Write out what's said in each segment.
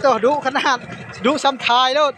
ໂຕ ດຸຂະໜາດ ດຸສ່ຳທ້າຍໂລດ.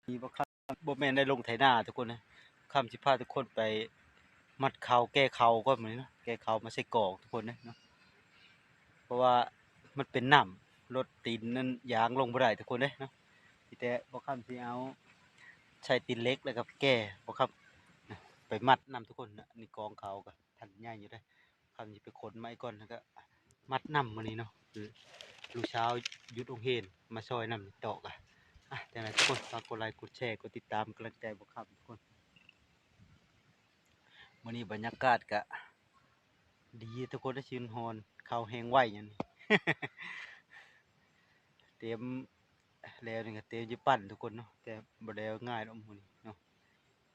ນີ້ບໍ່ຄຳ ບໍ່ແມ່ນໄດ້ລົງໄຖນາທຸກຄົນເດ້ ຄຳຊິພາທຸກຄົນໄປມັດເຂົ້າ ແກ່ເຂົ້າກ່ອນມື້ນີ້ເນາະ ແກ່ເຂົ້າມາໃສ່ກອກທຸກຄົນເດ້ເນາະ ເພາະວ່າມັນເປັນນ້ຳ ລົດຕີນນັ້ນຢາງລົງບໍ່ໄດ້ທຸກຄົນເດ້ເນາະ ມີແຕ່ບໍ່ຄຳຊິເອົາໃຊ້ຕີນເຫຼັກ ແລ້ວກໍແກ່ບໍ່ຄຳໄປມັດນຳທຸກຄົນເນາະ ນີ້ກອງເຂົ້າກໍທັນໃຫຍ່ຢູ່ເດ້. ຄຳຊິໄປຂົນມາອີກກ່ອນ ແລ້ວກໍມັດນຳມື້ນີ້ເນາະ ລູກສາວຢຸດໂຮງຮຽນ ມາຊ່ອຍນຳຕອກອະ ອ່ະ ຈັ່ງໃດທຸກຄົນ ຝາກກົດໄລ ກົດແຊ ກົດຕິດຕາມ ກຳລັງໃຈບໍ່ຄຳທຸກຄົນ. ມື້ນີ້ບັນຍາກາດກະດີທຸກຄົນ ໄດ້ຊິນຮອນ ເຂົ້າແຮງໄວຫຍັງນີ້ ເຕັມ ແລ້ວນີ້ກໍເຕັມຢູ່ປັ່ນທຸກຄົນເນາະ ແຕ່ບໍ່ແລ້ວງ່າຍດອກມື້ນີ້ເນາະ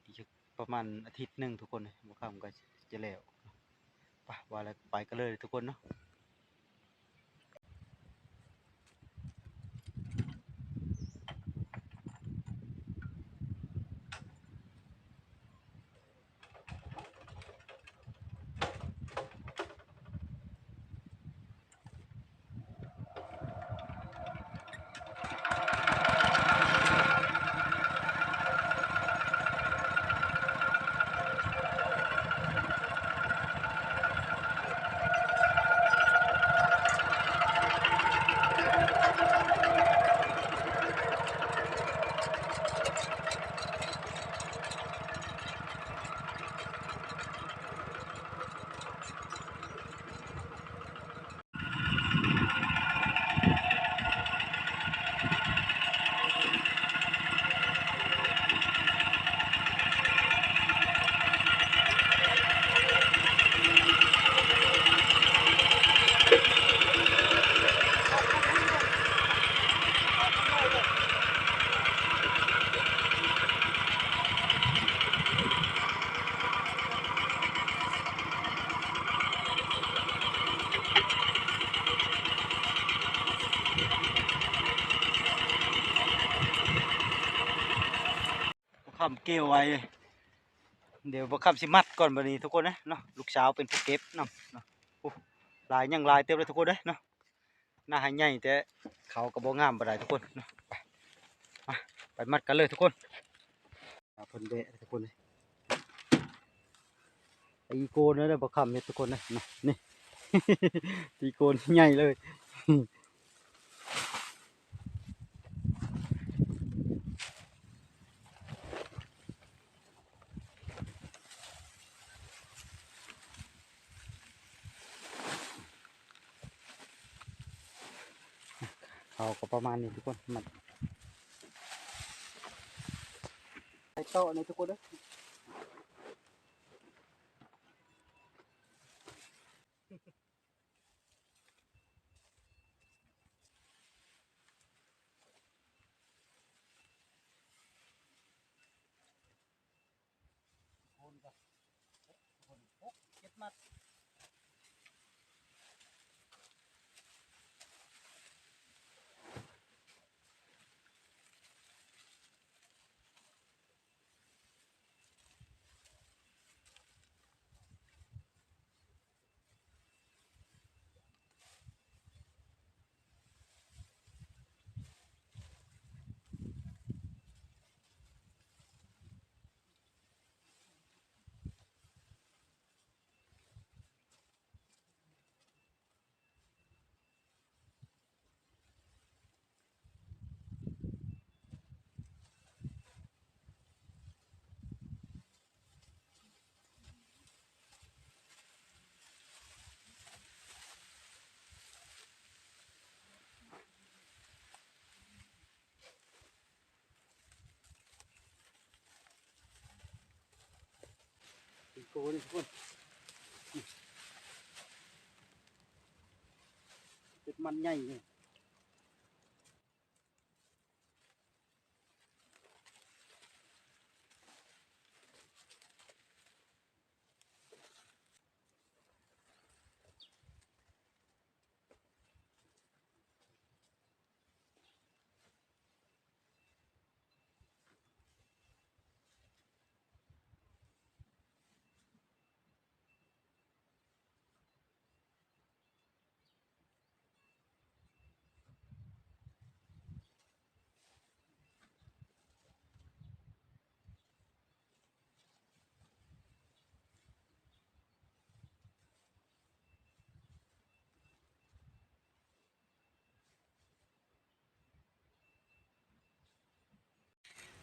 ອີກຈັກປະມານອາທິດໜຶ່ງທຸກຄົນ ບໍ່ຄຳກໍຈະແລ້ວ. ປະ ວ່າແລ້ວໄປກັນເລີຍທຸກຄົນເນາະ. ບໍ່ຄຳກ່ຽວໄວ້ ດຽວບໍ່ຄຳຊິມັດກ່ອນບັດນີ້ທຸກຄົນເນາະ ລູກສາວເປັນຜູ້ເກັບນຳເນາະ. ໂອ້ ຫຼາຍ ຍັງຫຼາຍເຕີບເລີຍທຸກຄົນເອີຍເນາະ. ນາໃຫ້ໃຫຍ່ ແຕ່ເຂົາກໍບໍ່ງາມປານໃດທຸກຄົນເນາະ. ໄປ ມາ ໄປມັດກັນເລີຍທຸກຄົນ. ເພິ່ນແບະທຸກຄົນເອີຍ ຕີໂກນເດີ ບໍ່ຄຳເຮັດທຸກຄົນເອີຍ ນີ້ ຕີໂກນໃຫຍ່ເລີຍ. ເຂົາກໍປະມານນີ້ທຸກຄົນ ມັນໄປຕໍ່ນີ້ທຸກຄົນເດີ. ໂກນກໍ ໂກນ ຫົກເຈັດມັດ. ໂ ນີ້ທຸກຄົນ ເປັດມັນໃຫຍ່ນີ້.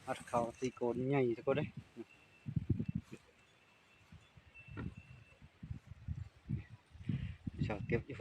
ອັດເຂົ້າຕີໂກນໃຫຍ່ ທຸກຄົນເອີຍ ຊາວເກັບຢູ່.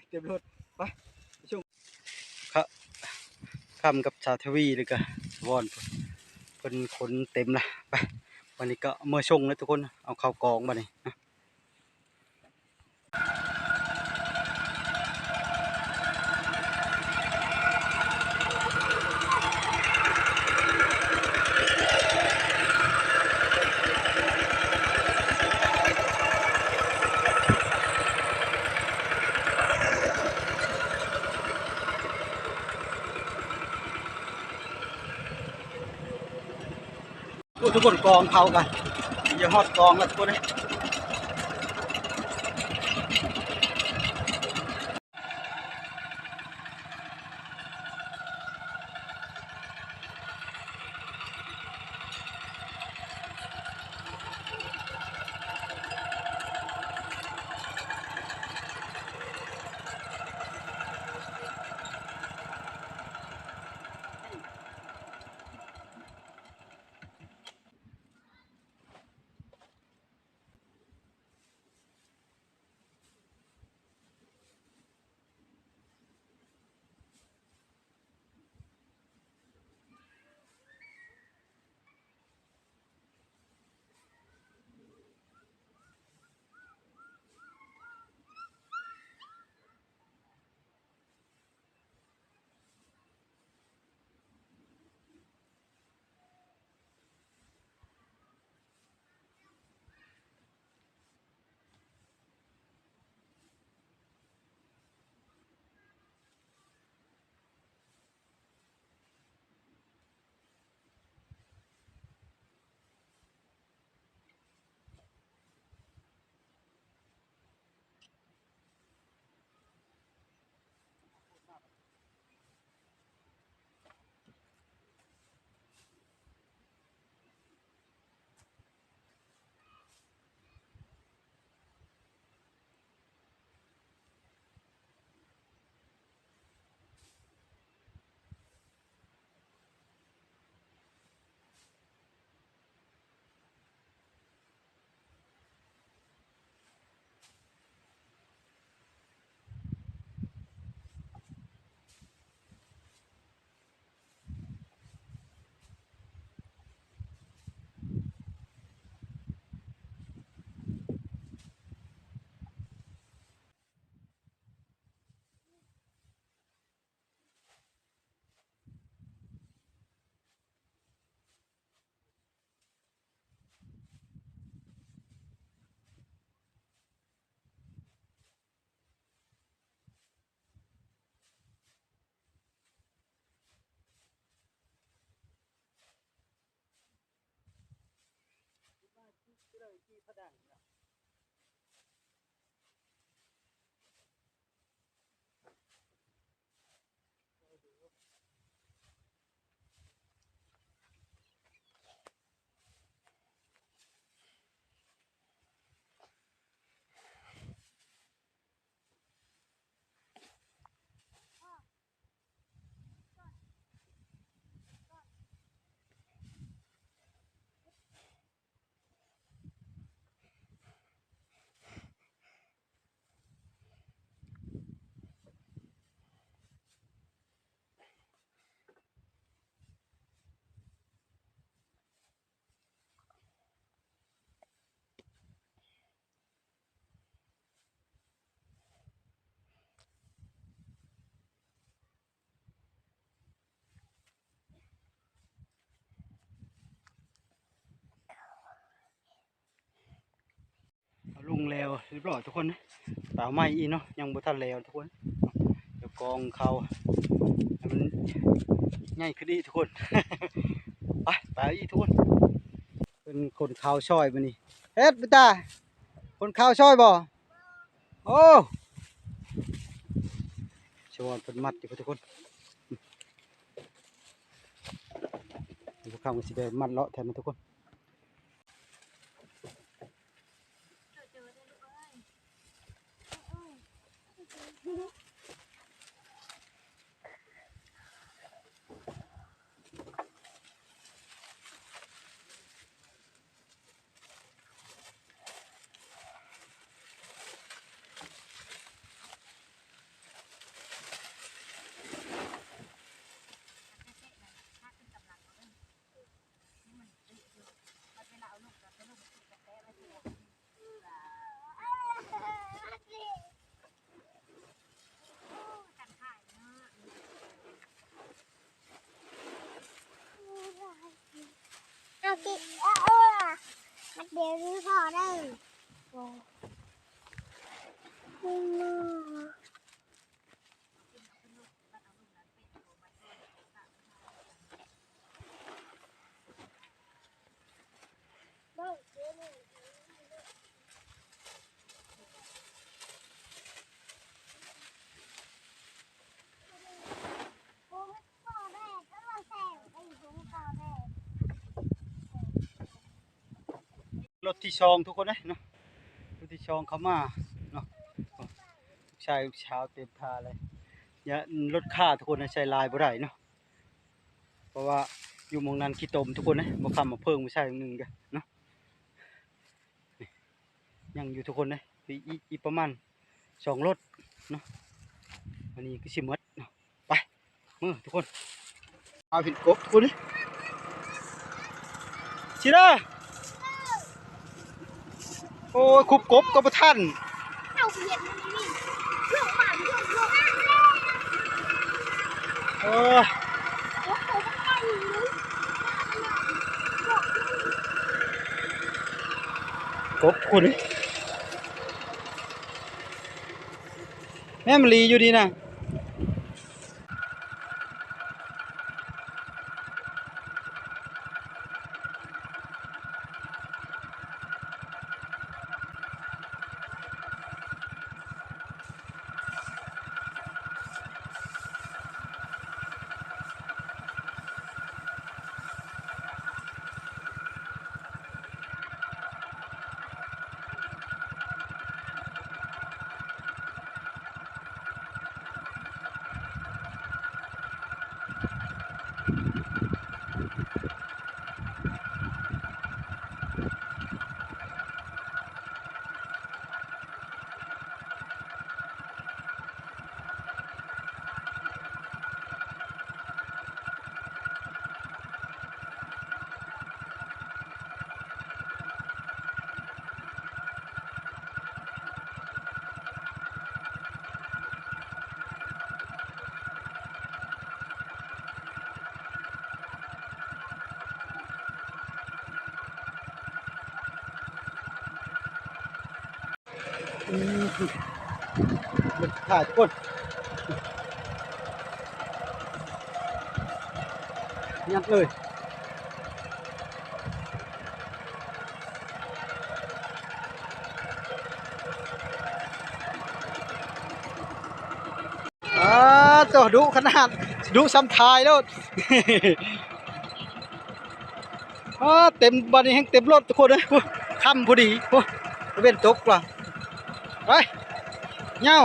ເຕັມລົດ ໄປ ໄປສົ່ງ. ຄະ ຄຳກັບສາວທະວີ ແລ້ວກະສະວອນ ເພິ່ນຂົນເຕັມລະ ໄປ ບາດນີ້ກະເມືອສົ່ງແລ້ວທຸກຄົນ ເອົາເຂົ້າກອງບາດນີ້. ໂອ້ ທຸກຄົນ ກອງເຂົາກະ ຈະຮອດກອງແລ້ວທຸກຄົນເອີຍ. ໂ ເອົາລົງແລ້ວຮຽບຮ້ອຍທຸກຄົນ. ຕາໄມ້ອີກເນາະ ຍັງບໍ່ທັນແລ້ວທຸກຄົນ. ດຽວກອງເຂົ້າໃຫ້ມັນໃຫຍ່ຂຶ້ນອີກທຸກຄົນ. ໄປ ໄປອີກທຸກຄົນ. ເພິ່ນຂົນເຂົ້າຊ່ອຍມື້ນີ້. ເຮັດບໍ່ຕາ ຂົນເຂົ້າຊ່ອຍບໍ່? ໂອ້ ຊາວບ້ານເພິ່ນມັດຢູ່ພຸ້ນທຸກຄົນ. ພວກເຮົາກໍຊິໄປມັດເລາະແຖວນັ້ນທຸກຄົນ. ເອົາຕິ ເອົາ ເອົາ ມັດດຽວນີ້ພໍເດີ. ໂອ້ ລົດທີສອງທຸກຄົນເອີຍເນາະ ລົດທີສອງເຂົ້າມາເນາະ. ລູກຊາຍລູກສາວເຕັມທ່າເລີຍ. ຢ່າ ລົດຄາທຸກຄົນເອີຍ ໃສ່ຫຼາຍບໍ່ໄດ້ເນາະ ເພາະວ່າຢູ່ໝ່ອງນັ້ນຂີ້ຕົມທຸກຄົນເອີຍ. ບໍ່ຄຳເອົາເພີງມາໃສ່ໜຶ່ງເດີເນາະ. ນີ້ ຍັງຢູ່ທຸກຄົນເດ້ ອີກ ອີກປະມານສອງລົດເນາະ. ອັນນີ້ຄືຊິໝົດເນາະ. ໄປ ເມືອທຸກຄົນ. ເອົາເຫັນກົບທຸກຄົນເດ້ ຊິເດີ. ໂອ້ຍ ຄຸບກົບກໍບໍ່ທັນ. ເອີ ກົບຄຸນ ແມ່ນມະລີຢູ່ນີ້ນະ. ອືມ ຖ່າຍທຸກຄົນ ຍັດເລີຍ. ດຸຂະໜາດ ດຸສ່ຳຖ່າຍໂລດ. ອ້າ ເຕັມ ບັດນີ້ແຮ່ງເຕັມລົດທຸກຄົນເອີຍ. ໂອ້ ຄ່ຳພໍດີ ໂອ້ ຕາເວັນຕົກລະ ໄປ ຍາວ.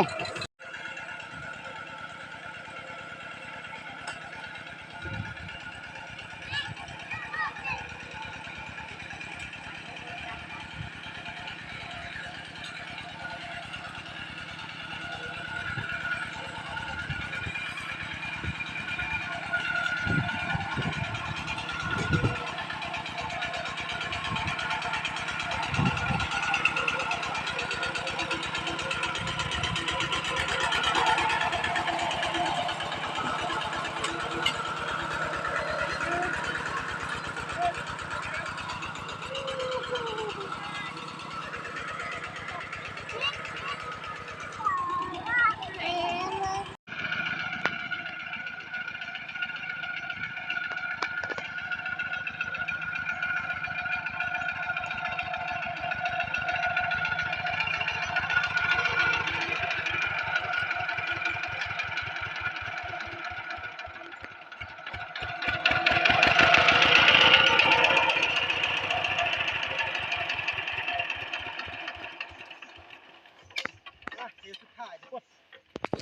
ອ່ະ ເຂດສຸດທ້າຍທຸກຄົນ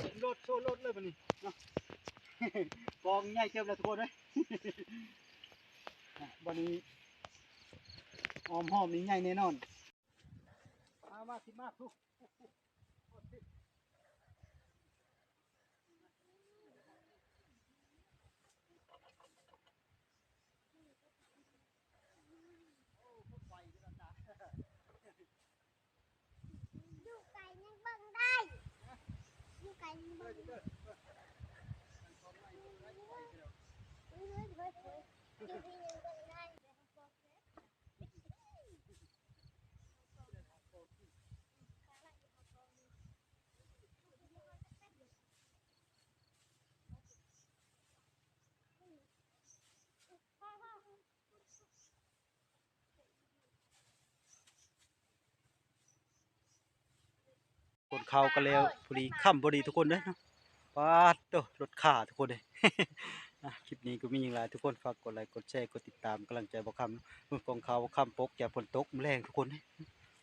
ເປັນລົດ ໂຊລົດເລີຍບັດນີ້ເນາະ. ກອງໃຫຍ່ເຕີບແລ້ວທຸກຄົນເອີຍ. ອ່ະ ບັດນີ້ອ້ອມຮອບນີ້ໃຫຍ່ແນ່ນອນ. ມາ ມາ ຂຶ້ນມາ ຢູ່ໄກຍັງເບິ່ງໄດ້ ຢູ່ໄກຍັງເບິ່ງໄດ້. ຂົນເຂົ້າກັນແລ້ວ ພໍດີຄ່ຳພໍດີທຸກຄົນເດີເນາະ. ປາດໂທ້ ລົດຂ້າທຸກຄົນເອີຍ. ອ່ະ ຄລິບນີ້ກໍມີຫຍັງຫຼາຍ ທຸກຄົນຝາກກົດໄລ ກົດແຊ ກົດຕິດຕາມ ກຳລັງໃຈບ່າວຄຳ. ເບິ່ງກອງຂ່າວ ບ່າວຄຳຕົກໃຈຝົນຕົກມື້ແລງທຸກຄົນເອີຍ.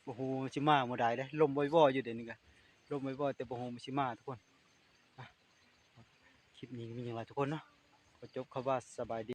ບໍ່ຮູ້ຊິມາມື້ໃດເດ້ ລົມວອຍໆຢູ່ດຽວນີ້ກະ ລົມວອຍໆ ແຕ່ບໍ່ຮູ້ຊິມາທຸກຄົນ. ອ່ະ ຄລິບນີ້ມີຫຍັງຫຼາຍທຸກຄົນເນາະ ຂໍຈົບຄຳວ່າສະບາຍດີ.